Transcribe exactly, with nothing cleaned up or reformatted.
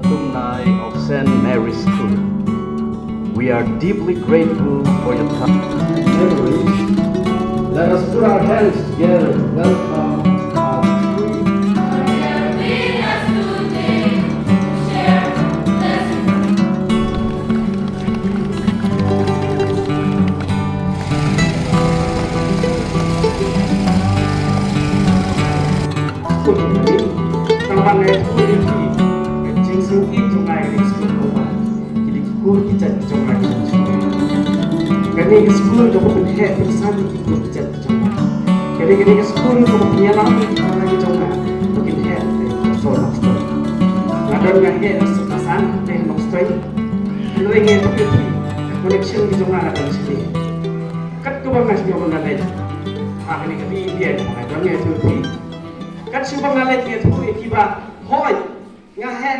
Alumni of Saint Mary's School. We are deeply grateful for your time. Memories. Let us put our hands together to welcome our three. School jong ngi, tang ba ngi school jong ngi, ka jingsngewbha jong ngi ka school jong ngi, ki dei ki kur ki jait jong ngi. Kane ka school ka ba pynheh pynsan ki kur ki jait jong ngi. Kane kane ka school ka ba pynïalam ki jong ngi, ba kin heh te ka sor Nongstoiñ. Nga don nga heh na Sutnasan te Nongstoiñ. Hynrei ngi tu ki connection ki jong ngi don shane. Kat kaba nga sngewbha nga leit ha kane ka ri India, nga don nga ïathuh ïa phi. Kat shuwa ba nga leit nga ïathuh ïa ki ba hoi, nga heh